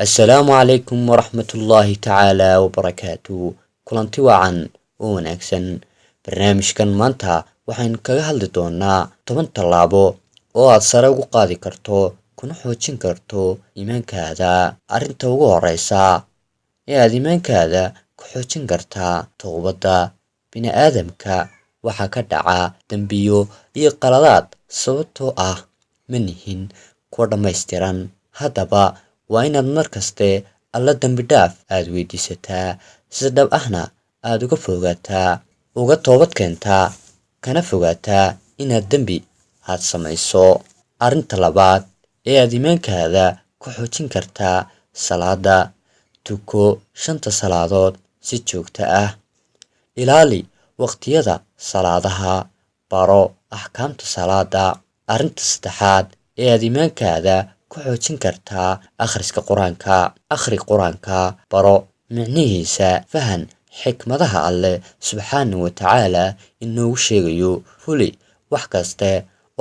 Assalaamu calaykum waraxmatullaahi tacaala wabarakaatu. Kulanti wacan oo wanaagsan. Barnaamijkan maanta waxaynu kaga hadli doonaa 10 tallaabo oo aad sare ugu qaadi karto kuna xoojin karto iimaankaada. Arrinta ugu horeysa ee aad iimaankaada ku xoojin kartaa, towbadda. Bini'aadamka waxaa ka dhaca dembiyo iyo qaladaad, sababtoo ah ma nihin kuwa dhammaystiran. Haddaba waa inaad mar kaste Alla dembi dhaaf aad weydiisataa, si dhab ahna aad uga fogaataa, uga toobad keentaa, kana fogaataa inaad dembi aad samayso. Arrinta labaad ee aad iimaankaada ku xoojin kartaa, salaada. Tuko shanta salaadood si joogto ah. Ilaali waqtiyada salaadaha. Baro axkaamta salaada. Arrinta saddexaad ee aad iimaankaada ku xoojin kartaa, akhriska Qur-aanka. Akhri Qur-aanka, baro micnihiisa, fahan xikmadaha Alleh subxaana wa tacaala inoogu sheegayo. Fuli wax kaste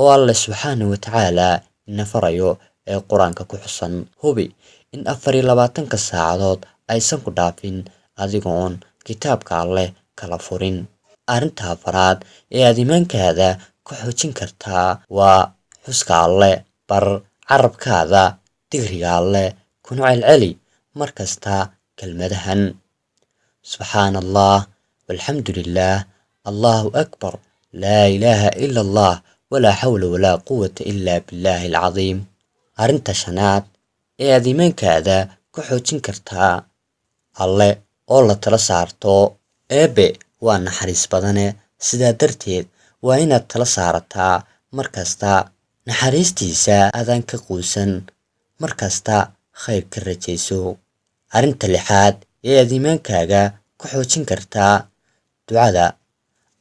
oo Alleh subxaana wa tacaala ina farayo ee Qur-aanka ku xusan. Hubi in 24-ka saacadood aysan ku dhaafin adigoon kitaabka Alleh kala furin. Arrinta afaraad ee aad iimaankaada ku xoojin kartaa waa xuska Alleh. Bar carabkaada digriga Alleh, kuna celceli mar kasta kelmadahan: Subxaana Allah, walxamdu lilaah, Allahu akbar, laa ilaaha ila Allah, walaa xawla walaa quwata ilaa billaahi alcadiim. Arrinta shanaad ee aad iimaankaada ku xoojin kartaa, Alle oo la tala saarto. Eebbe waa naxariis badane, sidaa darteed waa inaad tala saarataa mar kasta. Naxariistiisa aadaan ka quusan, mar kasta khayr ka rajayso. Arrinta lixaad ee aad iimaankaaga ku xoojin kartaa, ducada.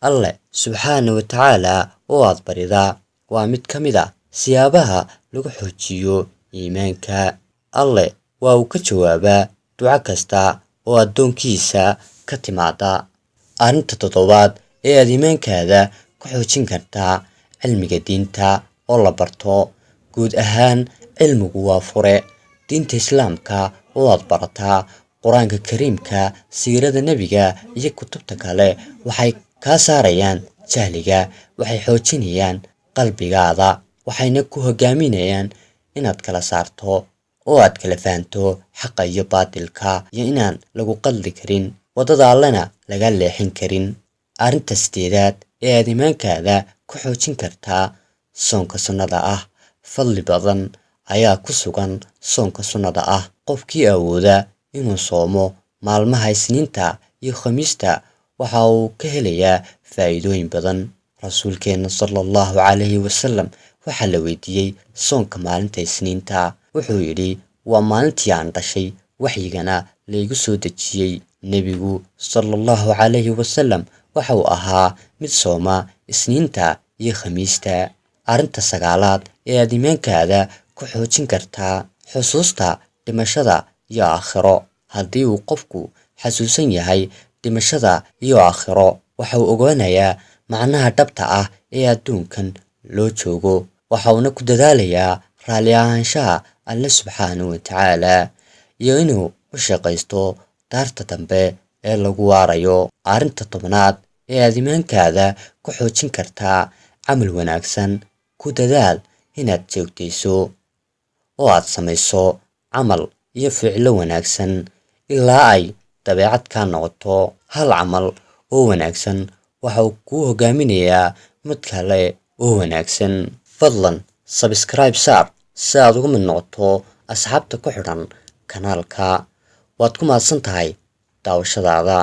Alle subxaana wa tacaala oo aad baridaa waa mid ka mid ah siyaabaha lagu xoojiyo iimaanka. Alle waa uu ka jawaabaa duco kasta oo addoonkiisa ka timaada. Arrinta toddobaad ee aad iimaankaada ku xoojin kartaa, cilmiga diinta oo la barto. Guud ahaan cilmigu waa fure. Diinta Islaamka oo aad barataa, Qur-aanka Kariimka, siirada nebiga iyo kutubta kale waxay kaa saarayaan jahliga, waxay xoojinayaan qalbigaada, waxayna ku hogaaminayaan inaad kala saarto oo aad kala fahanto xaqa iyo baatilka, iyo inaan lagu qaldi karin, waddada Allena laga leexin karin. Arrinta sideedaad ee aad iimaankaada ku xoojin kartaa, soonka sunnada ah. Fadli badan ayaa ku sugan soonka sunnada ah. Qofkii awooda inuu soomo maalmaha Isniinta iyo Khamiista waxa uu ka helayaa faa'iidooyin badan. Rasuulkeenna sala Allahu calayhi wasalam waxaa la weydiiyey soonka maalinta Isniinta. Wuxuu yidhi: "Waa maalintii aan dhashay, waxyigana laygu soo dejiyey." Nebigu sala Allahu calayhi wasalam waxa uu ahaa mid sooma Isniinta iyo Khamiista. Arrinta sagaalaad ee aad iimaankaada ku xoojin kartaa, xusuusta dhimashada iyo aakhiro. Haddii uu qofku xasuusan yahay dhimashada iyo aakhiro, waxa uu ogaanayaa macnaha dhabta ah ee adduunkan loo joogo, waxa uuna ku dadaalayaa raalli ahaanshaha Alle subxaanahu wa tacaala iyo inuu u shaqaysto daarta dambe ee lagu waarayo. Arrinta 10aad ee aad iimaankaada ku xoojin kartaa, camal wanaagsan. Ku dadaal inaad joogtayso oo aad samayso camal iyo ficilo wanaagsan ilaa ay dabeecad kaa noqoto. Hal camal oo wanaagsan waxa uu kuu hogaaminayaa mid kale oo wanaagsan. Fadlan subscribe saar si aad uga mid noqoto asxaabta ku xidhan kanaalka. Waad ku mahadsan tahay daawashadaada.